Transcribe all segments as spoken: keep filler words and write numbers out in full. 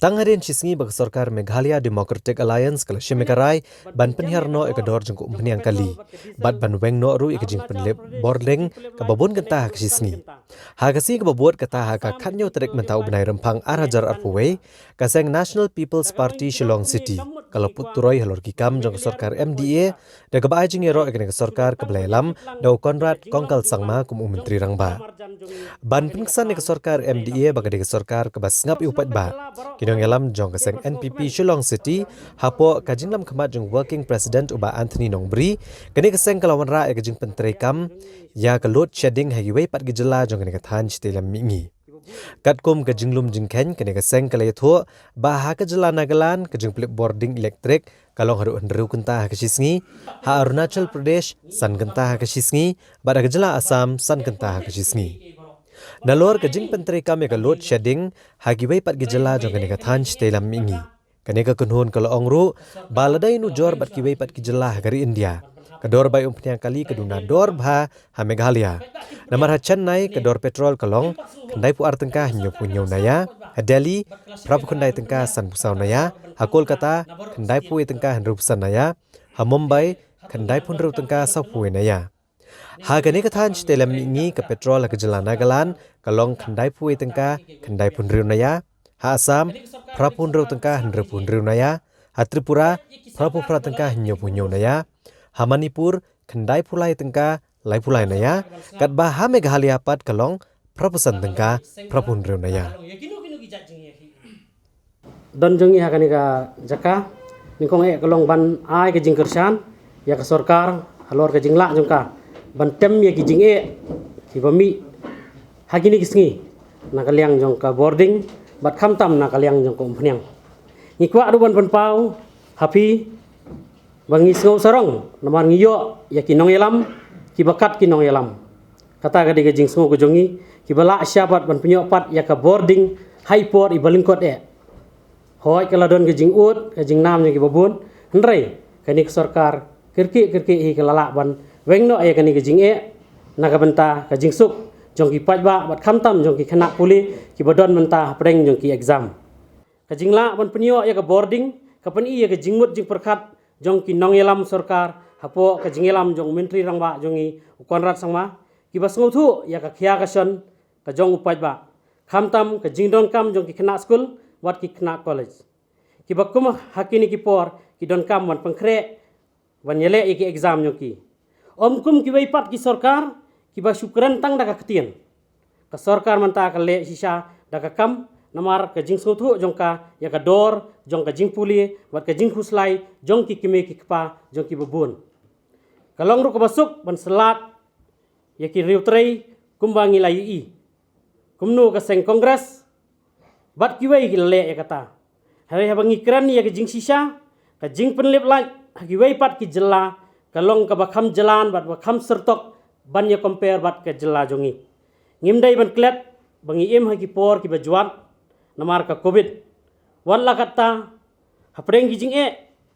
Tang hadien shi sngi ba ka sorkar Meghalaya Democratic Alliance ka la shim ïa ka rai ban pynhiar noh ïa ka dor jong ka umphniang kali bad ban weng noh ruh ïa ka jingpynlip bording kaba bun kynta ha ka shi sngi. Ha ka sngi kaba bud kata ha ka khatñiew tarik mynta u bnai Rymphang ar hajar arphew wei, ka seng National People's Party Shillong City ka la put turoi halor ki kam jong ka sorkar M D A da kaba ai jingïaroh ïa kane ka sorkar kaba la ïalam da u Conrad Kongkal Sangma kum u Myntri Rangbah. Ban pynksan ïa ka sorkar M D A ba ka dei ka sorkar kaba sngap ïa u paidbah, ki nongïalam jong ka seng N P P Shillong City, hapoh ka jinglam khmat jong Working President u Bah Anthony Nongbri, kane ka seng ka la wanrah ïa ka jingpyntreikam ïa ka load shedding ha kiwei pat ki jylla jong kane ka thaiñ shatei lam mihngi. Katkum ka jinglum jingkheiñ, kane ka seng ka la ïathuh ba ha ka jylla Nagaland ka jingpynlip bording elektrik ka long haduh hynriew kynta ha ka shi sngi, ha Arunachal Pradesh san kynta ha ka shi sngi, bad ha ka jylla Assam san kynta ha ka shi sngi. Nalor ka jingpyntreikam ïa ka load shedding ha kiwei pat ki jylla jong kane ka thaiñ shatei lam mihngi, kane ka kynhun ka la ong ruh ba lada ïanujor bad kiwei pat ki jylla ha ka ri India, ka dor bai umphniang kali ka duna dor bha ha Meghalaya. Namar ha Chennai ka dor petrol ka long khyndaiphew ar tyngka hynñiewphew hynñiew naya, ha Delhi phraphew khyndai tyngka sanphew saw naya, ha Kolkata khyndaiphew wei tyngka hynriewphew san naya, ha Mumbai khyndaiphew hynriew tyngka sawphew wei naya. Ha kane ka thaiñ shatei lam mihngi, ka petrol ha ka jylla Nagaland ka long khyndaiphew wei tyngka khyndaiphew hynriew naya, ha Assam phraphew hynriew tyngka hynriewphew hynriew naya, ha Tripura phraphew phra tyngka hynñiewphew hynñiew naya, ha Manipur khyndaiphew lai tyngka laiphew lai naya, katba ha Meghalaya pat ka long phraphew san tyngka phraphew hynriew naya. Don jong ngi ha kane ka jaka, nyngkong eh ka long ban ai ka jingkyrshan ïa ka sorkar halor ka jinglah jong ka ban tem ïa ki jingeh kiba mih ha kine ki sngi, na ka liang jong ka bording bad khamtam na ka liang jong ka umphniang. Ngi kwah ruh ban pynpaw ha phi ba ngi sngew sarong namar ngi ïoh ïa ki nongïalam kiba kat ki nongïalam. Kata ka dei ka jingsngew ka jong ngi kiba lah shisha pat ban pynïoh pat ïa ka bording ha i por iba lyngkot eh. Hooid, ka la don ka jingud ka jingnam jong kiba bun, hynrei kane ka sorkar kyrkieh kyrkieh hi ka la lah ban weng noh ïa kane ka jingeh na ka bynta ka jingsuk jong ki paidbah bad khamtam jong ki khynnah pule kiba don mynta hapdeng jong ki exam. Ka jinglah ban pynïoh ïa ka bording ka pyni ïa ka jingmut jingpyrkhat jong ki nongïalam sorkar hapoh ka jingïalam jong u Myntri Rangbah jong ngi u Conrad Sangma, kiba sngewthuh ïa ka khia ka shon ka jong u paidbah, khamtam ka jingdonkam jong ki khynnah skul bad ki khynnah college, kiba kum ha kine ki por ki donkam ban pynkhreh ban ïaleh ïa ki exam jong ki. Ym kum kiwei pat ki sorkar kiba shu kren tang da ka ktien. Ka sorkar mynta ka leh shisha da ka kam namar ka jingsngewthuh jong ka ïa ka dor jong ka jingpule bad ka jingkhuslai jong ki kmie ki kpa jong kiba bun. Ka long ruh kaba suk ban syllat ïa ki riewtrei kumba ngi la ïohi. Kumno ka seng Congress bad kiwei ki la leh ïa kata. Hynrei haba ngi kren ïa ka jingshisha, ka jingpynlip lait ha kiwei pat ki jylla ka long kaba kham jlan bad ba kham syrtok ban ïa compare bad ka jylla jong ngi. Ngim dei ban klet ba ngi im ha ki por kiba jwat namar ka covid. Wat la katta, hapdeng ki jingeh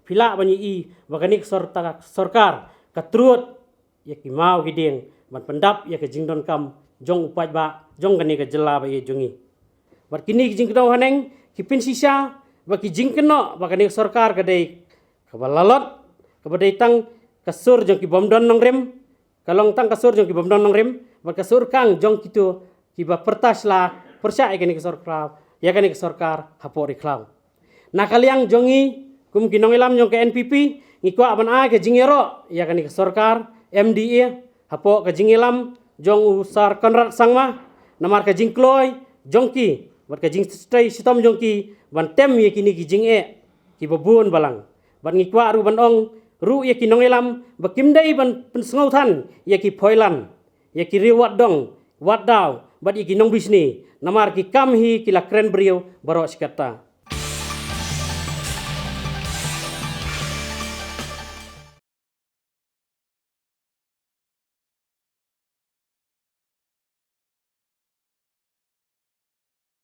phi lah ban ïohi ba kane ka sorta-, sorkar ka trud ïa ki maw ki dieng ban pyndap ïa ka jingdonkam jong u paidbah jong kane ka jylla ba ïeit jong ngi. Bad kine ki jingkdew haneng ki pynshisha ba ki jingkynnoh ba kane ka sorkar ka dei kaba lalot, kaba dei tang ka sur jong ki bym don nongrim, ka long tang ka sur jong ki bym don nongrim bad ka sur kang jong kito kiba pyrta sla pyrshah ïa kane ka sorkar, ïa kane ka sorkar hapoh ri khlaw. Na ka liang jong ngi kum ki nongïalam jong ka N P P, ngi kwah ban ai ka jingïaroh ïa kane ka sorkar M D A hapoh ka jingïalam jong u Sir Conrad Sangma, namar ka jingkloi jong ki bad ka jingtrei shitom jong ki ban tem ïa kine ki jingeh kiba bun balang. Bad ngi kwah ruh ban ong ruh ïa ki nongïalam ba kim dei ban pynsngewthan ïa ki phoilan, ïa ki riew wat dong wat daw bad ïa ki nongbishni, namar ki kam hi ki la kren briew baroh shi katta.